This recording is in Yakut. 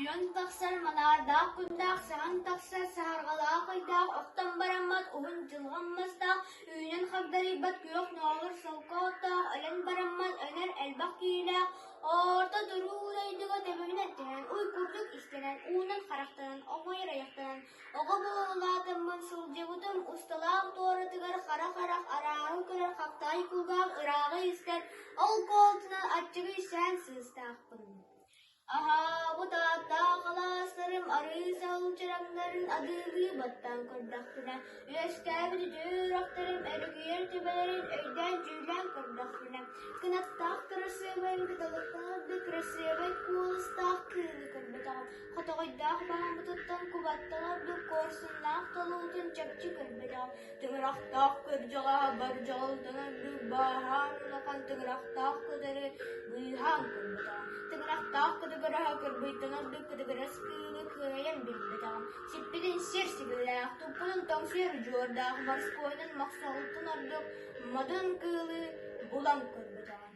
Ойон тахсар манаардаах күннээх, саһан тахсар саһарҕалаах ыйдаах, охтон бараммат уһун дьылҕан мастаах, үүнэн хагдарыйбат күөх ноолор солко оттоох, өлөн бараммат өнөр элбэх киилээх, орто туруу дойдуга төбөбүнэн түһэн, уй курдук истэнэн, уунан харахтанан, оҥойор айахтанан, оҕо буола улаатаммын сылдьыбытым усталаах туоратыгар хара харах арааһы көрөр хаптаай кулгаах ырааҕы истэр, ол куолутунан аччыгый сээн сыыстаахпын. Аһаабыт ааттаах алаастарым арыы саһыл чараҥнарын адыылыы баттаан көрдөхпүнэ, үөскээбит үтүө үрэхтэрим өрүкүйэр түбэлэрин өйдөөн-дьүүллээн көрдөхпүнэ, кынаттаах кырасыабайын кыталыктан ордук кырасыабай куоластаах кыылы көрбөтөҕүм, хотоҕойдоох баһаммытыттан кубаттан ордук куорсуннаах толуутун чопчу көрбөтөҕүм, Тыҥырахтаах кырдьаҕаһа бар дьаҕылтан ордук бааһаан улахан тыҥырахтаах көтөрү быыһаан көрбөтөҕүм. Тыҥырахтаах кытыгыраһа кырбыйтан ордук кытыгырас кыылы кыайан билбэтэҕим. Сиппитин сир сигилээх, туппутун тоҥсуйар удьуордаах морскуойунан мохсоҕолтон ордук модун кыылы булан көрбөтөҕүм.